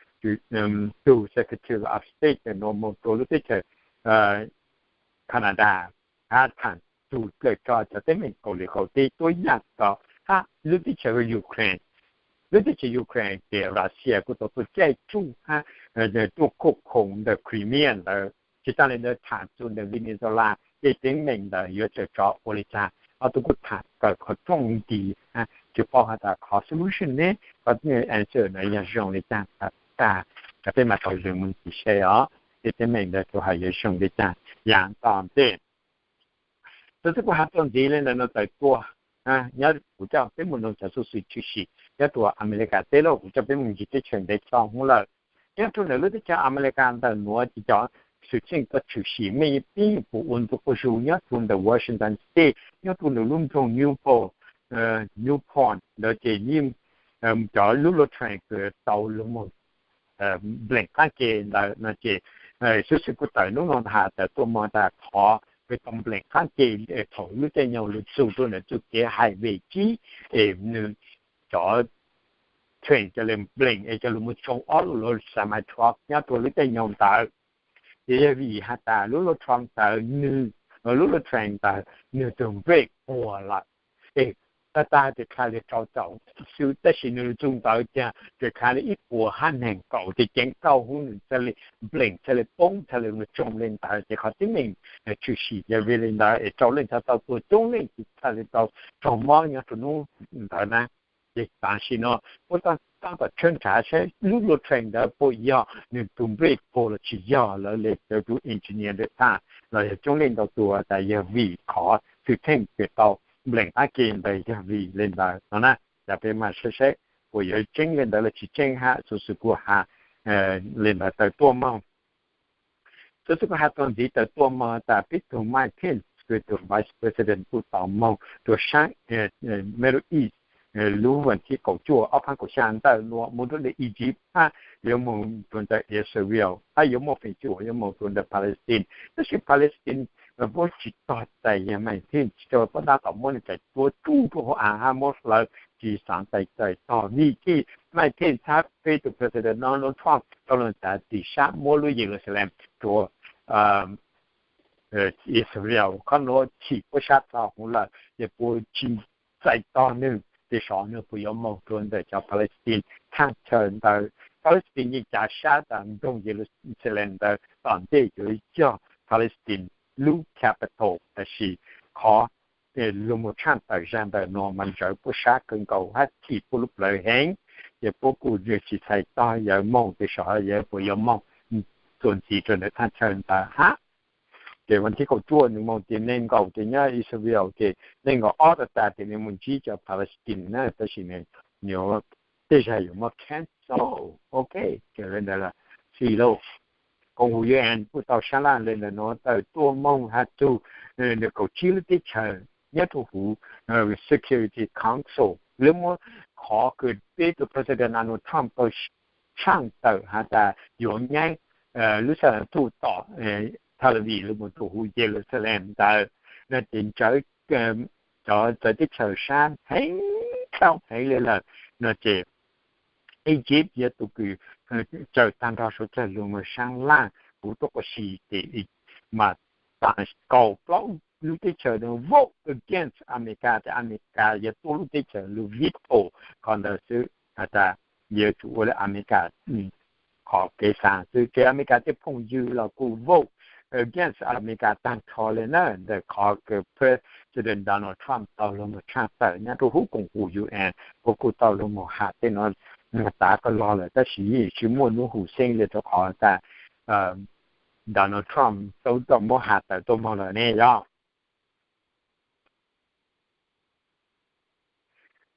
tug Secretary of State no moog rua lub teb chaws Canada hab tham txug dlawg tso cov teeb meem kaum li kaum teb tuab yaam rau hab lub teb chaws Ukraine. Lub teb chaws Ukraine ces Russia kuj tau tuaj caij tsuj hab tuaj kuj khoom ntawm Crimea ntawd. Tsi taag le ntawd tham txug ntawm Venezuela tej teeb meem ntawd yuav tsum tso ua li cas, ob tug kuj tham kawm qhov rooj nti, tsi paub has tas qhov solution ne, qhov answer no yog zoo li cas tag, peb mam tau lug moog ntxiv saib os. Tej teeb meem ntawd tug has yuav zoo li cas yaam tom ntej. Xov xwm kuv has txuas ntxiv le ntawm no tawm tuaj, nyob kuv coj peb moog noog cov xov xwm tshwm sim nyob rua Amelikas teb lawm, kuv coj peb moog ntsis teb chaws ntev txog hwv lawm. Nyob rua ntawm lub teb chaws Amelikas ntawm nuav ces cov xwm txheej tau tshwm sim mej pib puv ua ntu quas zug nyob rua ntawm Washington State, nyob rua ntawm lub nroog Newport, Newport ntawd ces yeej cov lub luv train kws tau lug moog npleem qaab ke ntawd no ces xov xwm kuj tawm nub no has tawm tuaj moog tas qhov kws tau npleem qaab ke thaum lub caij nyoog lug txug rua ntawm txuj kev highway tsib es nwg cov train ca le npleem es ca lug moog tsoo ob lub luv semi truck nyob rua lub caij nyoog ntawd. Ces yog vim has tas lub luv truck ntawd nwg, lub luv train ntawd nwg tug brake puag lawm. Es tag tag ces dlha li rau caum xwb, tab sis nwg txug ntawd ces dlha li ib puas hab neeg kaum, ces ceev kauj hub nwg txhaj li npleem, txhaj li poob, txhaj li tsoo le ntawd. Ces qhov teeb meem tshwm sim yog vim li ntawd es rau leej txhaj tau tuag coob leej, ces txhaj li tau raug mob nyob rua nub ntawd na. Ces tam sim no puab tab tom tshawb nrhav saib lub luv train ntawd puas yog nwg tug brake puag los tsis yog. Lawv le cov tug engineer ntawd tham los yog coob leej ntau tug tas yog vim qhov xwm txheej kws tau npleem qaab ke ntawd yog vim le ntawd no na. Cas peb mam saib saib puas yuav tseeb le ntawd los tsis tseeb hab. Xov xwm kuv has le ntawd tawm tuaj moog. Xov xwm kuv has txuas ntxiv tawm tuaj moog tas peb tug Mike Pence kws tug Vice President kuj tau moog rua saab Middle East lub vas thib kaum cuaj ob phav kaum xya ntawm nuav moog rua ntawm Egypt hab yuav moog rua ntawm Israel hab yuav muaj feem xyuam yuav moog rua ntawm Palestine. Tab sis Palestine puab tsis tog txais yog Mike Pence tsis tau puab tab tom muab nwg txais tua tsuj rua hauv av hab muab hlawv tsis xaav txais txais tog vim txij Mike Pence hab peb tug President Donald Trump tau lug tas tim sab muab lub Yelusalem rua Israel. Qhov nuav chim puab sab txog huv lawm ces puab tsis txais tog nwg, ces xyov nwg puas yuav moog rua ntawm cov Palestine thaaj chaw ntawd. Palestine yeej cav sab tas nroog Yelusalem ntawd tom ntej yuav yog Palestine lub capital, tab sis qhov lug moog tshaj tawm zag ntawm nuav mas ntsawv puab sab kawg nkaus hab chim puab lub plawv heev, ces puab kuj tsis txhais tog yawg moog, ces xyov yawg puas yuav moog txuas ntxiv rua ntawm thaaj chaw ntawd hab. Ces vas thib kaum cuaj nwg moog ces neeg nkaum ces nyob Israel ces neeg nkaum ob tag tas ces nwg moog ntsib cov Palestine na, tab sis nwg yuav tej zag yuav muab cancel. Ok, ces le ntawd lawm, xws li koom huv U N kuj tau sab laj le ntawm nuav tawm tuaj moog has txug nwg kaum tsib lub teb chaws nyob rua huv Security Council, lawv muab qhov kws peb tug President Donald Trump tau tshaj tawm has tas yuav nyab lub sab laj txuj tom Tel Aviv lug moog rua huv Yelusalem ntawd no ces ntsawv cov txawv teb chaws sab heev, tau heev le lawm no ces Egypt yog tug kws tsaws tag nrho suav dlawg lug moog saab laj huv tuab qua si ces mas tas kaum plaub lub teb chaws vote against Amelikas, ces Amelikas yog tuab lub teb chaws lug veto qhov ntawd xwb, has tas yuav tsum ua le Amelikas qhov kev xaav xwb. Ces Amelikas tej phooj ywg los kuj vote against Amelikas tag nrho le na, ntawm qhov kws President Donald Trump tau lug moog tshaj tawm nyob rua huv koom huv U N, puab kuj tau lug moog has tej nuav tav koj lug lawm, tab sis yeej tsis muaj nub huv xeeb le rua qhov tas Donald Trump tau muab has tawm tuaj moog lawm ne yog.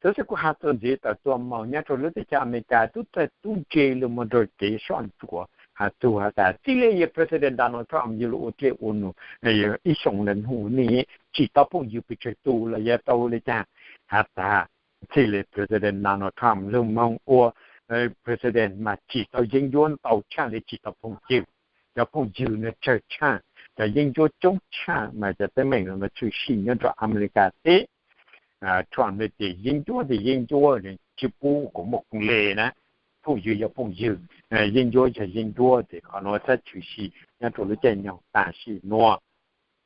Xov xwm kuv has txuas ntxiv tawm tuaj moog nyob rua lub teb chaws Amelikas tub txawg tub ntse lug moog rua kev soj ntsuam has txug has tas txij li yog President Donald Trump yug lug ua dlej ua num ib xyoos le nuav ne, tsim tau phooj ywg pes tsawg tus los yog tau le caag has tas txij li President Donald Trump lug moog ua President mas tsim tau yeeb ncuab ntau tshaj le tsim tau phooj ywg. Cov phooj ywg nwg tsawg tshaj, cov yeeb ncuab coob tshaj mas cov teeb meem nuav mas tshwm sim nyob rua America teb. Trump nwg ces yeeb ncuab ces yeeb ncuab, tsi pub kuas muaj koom le na. Phooj ywg yog phooj ywg, yeeb ncuab yog yeeb ncuab, ces qhov nuav txhaj tshwm sim nyob rua lub caij nyoog tam sim nuav.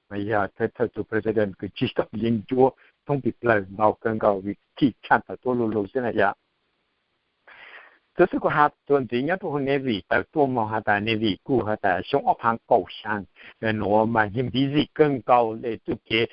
Mas yog thawj thawj tug President kws tsim tau yeeb ncuab thoob pes plawg ntau kawg nkaus vim tsim tshaj tawm tuab lug lug xwb na yom. Tub xwb kuv has txuas ntxiv nyob rua huv Navy tawm tuaj moog has tas Navy kuj has tas xyoo ob phaav kaum xyaa nuav mas yog busy kawg nkaus le txuj kev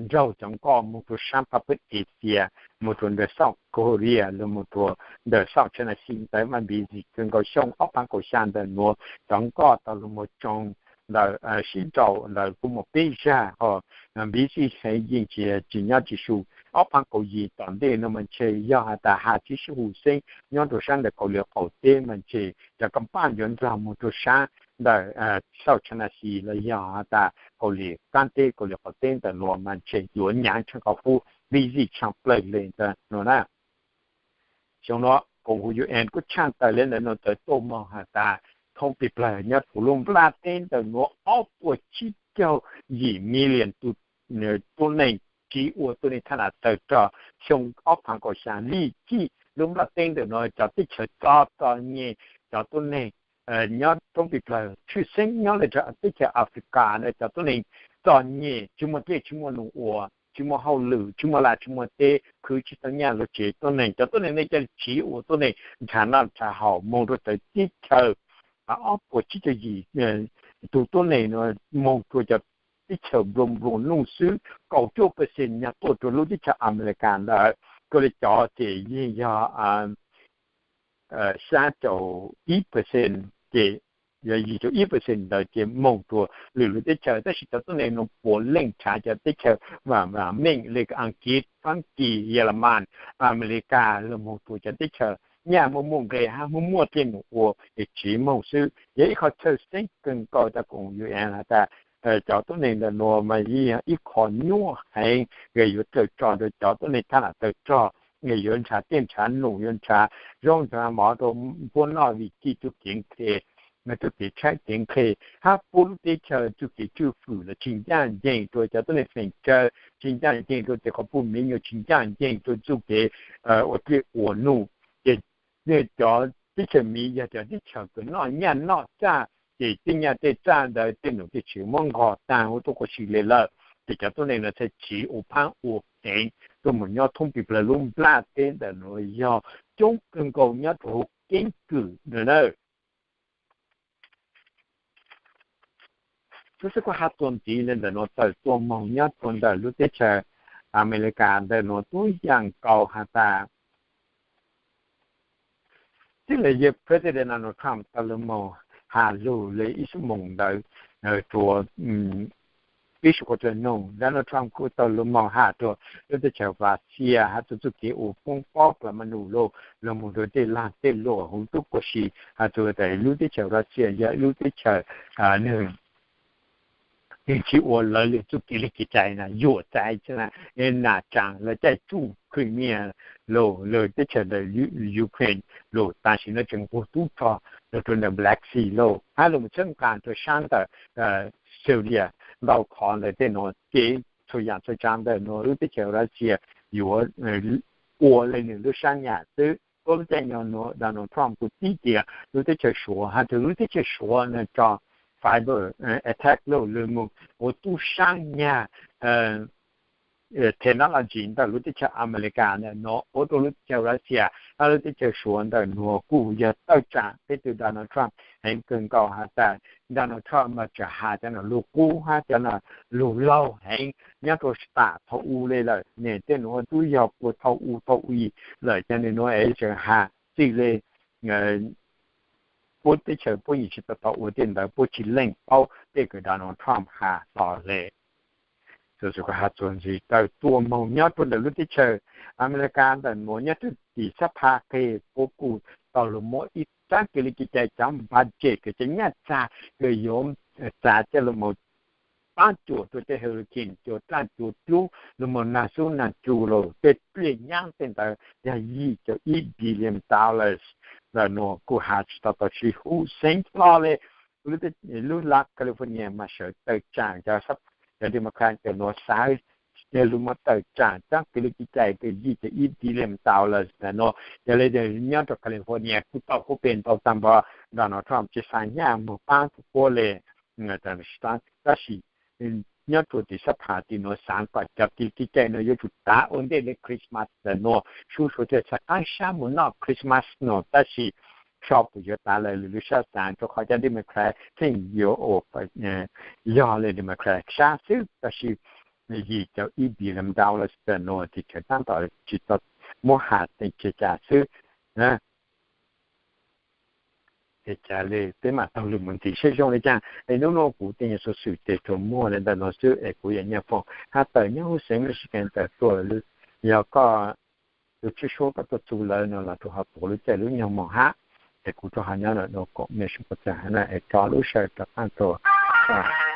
nraug cov nkoj moog rua saab pab peb Asia, moog rua ntawm South Korea los moog rua ntawm South China Sea ntawd mas busy kawg nkaus. Xyoo ob phaav kaum xyaa ntawm nuav cov nkoj tau lug moog tsoo ntawm sib nraus ntawd kuj moog peb zag ho busy heev, yeej tsis nyob tsis su. Ob phaav kaum yim tom ntej nuav mas ntshe yog has tas has tsi sib hu xeeb nyob rua saab ntawm Kauslim qaum teb mas ntshe cov kaaj paaj yuav nrog moog rua saab ntawm South China Sea los yog has tas Kauslim qaab teb Kauslim qaum teb ntawm nuav mas ntshe yuav nyaav tshaaj qhov pub busy tshaaj plawg le ntawm nuav na. Xyoo nuav koom huv UN kuj tshaaj tawm le ntawm nuav tawm tuaj moog has tas thoob pes plawg nyob rua lub nplaj teb ntawm nuav ob puas tsib caug yim million tug tuab neeg tsiv ua tuab neeg thaj nam tawg rog xyoo ob phaav kaum xyaa. Lij cij lub nplaj teb ntawm nuav cov teb chaws txom txom nyem cov tuab neeg nyob thoob pes plawg tshwj xeeb nyob le rua teb chaws Africa na cov tuab neeg txom nyem tsi muaj dlej tsi muaj num ua, tsi muaj hauj lwm, tsi muaj laj tsi muaj teb, khwv tsi tau nyaj lug tsev tuab neeg. Cov tuab neeg ne ca le tsiv ua tuab neeg nrhav noj nrhav haus moog rua txawv teb chaws ob puas tsib caug yim tug tuab neeg moog rua cov teb chaws nplua nplua nuj xwb. Kaum cuaj percent nyag tuaj rua lub teb chaws America ntawd, rua le cov ces yeej yog sab caum ib percent ces yog yim caum ib percent ntawd ces moog rua lwm lub teb chaws. Tab sis cov tuab neeg nuav puav leej nrhav cov teb chaws vam meej le Askiv, Faab Kis, Yelaman, America los moog rua cov teb chaws nyaj muaj muaj nqe hab muaj muaj dlej num ua es tsiv moog xwb. Yog ib qho txhawj xeeb kawg nkaus tas koom UN has tas cov tuab neeg ntawm nuav mas yeej yog ib qho nyuaj heev, yuav raws tso rua cov tuab neeg thaj nam tawg rog, yuav nrhav dlej nrhav num, yuav nrhav zaub nrhav mov rua puab noj vim cij txuj kev nqhe, txuj kev tshaib kev nqhe hab puab lub teb chaws txuj kev tswj fwm los tsis ncaaj nceeg rua cov tuab neeg feem tsawg, tsis ncaaj nceeg rua tej qhov puj miv nyuas, tsis ncaaj nceeg rua txuj kev ua dlej ua num. Ces cov teb chaws miv yog cov teb chaws kws noj nyaj noj txaj, ces tej nyaj tej txaj ntawd tej num tej tswv muab nqog taag huv tuaj quas si le lawm. Ces cov tuab neeg nuav txhaj tsiv ua phaab ua heev tuaj moog nyob thoob pes plawg lub nplaj teb ntawm nuav yog coob kawg nkaus nyob rua huv keeb kwm na. Tub xwb kuv has txuas ntxiv le ntawm nuav tawm tuaj moog nyob rua ntawm lub teb chaws America ntawm nuav tub yaam nkaus has tas txij le yog President Donald Trump tau lug moog has lug le ib xuab moos ntawd rua peb suav dlawg noog, Donald Trump kuj tau lug moog has rua lub teb chaws Russia has txug txuj kev ua poob pob plas ma num lug, lug moog rua tej laag tej luam huv tuaj quas si has txug tas lub teb chaws Russia yog lub teb chaws nwg tsi ua lawv le txuj kev le kev cai na, yuam txais nam tsaam lawv caij tsuj Crimea lug, lawv teb chaws ntawm Ukraine lug, tam sim nuav tseem nqug tub rog lug rua ntawm Black Sea lug, hab lug moog tshawb nqaa rua saab ntawm Syria. Ntau qhov ntawm tej nuav ces txhua yaam txhua tsaav ntawm nuav lub teb chaws Russia yuav ua le nwg lub saab nyam xwb. Tuab lub caij nyoog nuav Donald Trump kuj tib tias lub teb chaws Suav has txug lub teb chaws Suav nwg tso cyber attack lug lug moog ua tub saab nyag technology ntawm lub teb chaws America ntawm nuav ua rua lub teb chaws Russia hab lub teb chaws Suav ntawm nuav kuj yog tawm tsaam peb tug Donald Trump heev kawg nkaus has tas Donald Trump mas tseem has cov nam lug qub hab cov nam lug laug heev nyob rua tam thaus u le lawm. Nwg tej nuav tub yog puag thaus u thaus i lawm, cov nwg nuav es tseem has txij le puab teb chaws puab yeej tsi tau tau ua tej ntawd, puab tsi leej paub tej kws Donald Trump has los le. Txug has txuas ntxiv tawm tuaj moog nyob rua ntawm lub teb chaws America ntawm nuav nyob rua tim sab phab qeg puab kuj tau lug muab ib tsaab kws le kev cai cov budget kws cov nyaj txag kws yuav txag coj lug moog paab cuam rua tej hurricane, cuam dlaaj cuam dlub, lug moog naag xub naag cug lug tej dlej nyaab tej ntawd yog yim caum ib billion dollars. Ntawm nuav kuj has tsi tau tau sib hub xeeb hlo le. Lub laj California mas sawv tawm tsaam cov Democrat ntawm nuav xaav lug moog tawm tsaam tsaab kws le kev cai kws yim caum ib billion dollars ntawm nuav. Yog le nyob rua California kuj tau kuj pe ntau taag npaum Donald Trump tsi xaav nyaj moog paab tug puab le. Tab sis nyob rua tim xab phas tim nuav xaav kom cov kws le kev cai nuav yuav tsum tav ua ntej le Christmas ntawm nuav, sub suav thiaj xaav qaab sab moog noj Christmas nuav. Tab sis so puas yuav tav lawv lub sab xaav, rua qhov cov Democrat tseem yuav ua, yog le Democrat sab xwb. Tab sis yim caum ib billion dollars ntawm nuav tsi tshwm taab tom tsi tau muab has teev tsi cas xwb. Ces ca le peb maam taug lug moog ntxiv saib zoo le caag. Es nub nuav kuv tej nyuas xov xwm ces tsuas muaj le ntawm nuav xwb, es kuv yog Nyiaj Foom has tawm nyob huv xeev Michigan tawm tuaj. Yog koj tus tswv suab koj tuaj txug lawv nuav los rua ho puav lub caij lub nyoog moog hab. Es kuv rua ho nyob ntawm nuav koom mej sub pov tseg hab na, es rov lub sij hawm rov qaab rua